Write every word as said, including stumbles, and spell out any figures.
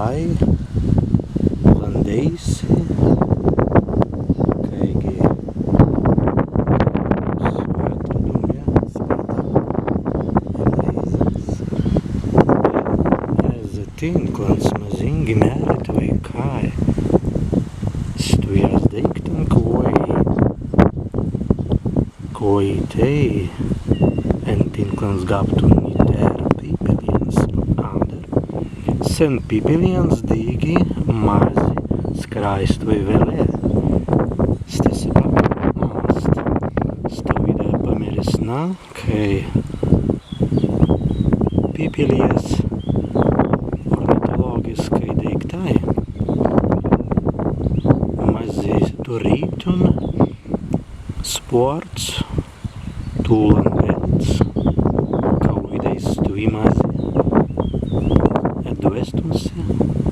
Ai, landēisi, kāigi swēta dumja spārta en rēizans. Ezze tinklans mazīngi mēritwei, kāi stwi ast deīktan, kwēi, kwēi tēi en tinklans gabtun ni tēr pippelins, adder sen pippelins dīgi mazzi skraistwei welē. Stesse paggan ast. Stawīda pamērisnā, kāi pippeljas ornitolōgiskai deīktai mazzi turītun spārts tūlan bēlts, kawīdai stwi mazzi edwestun si.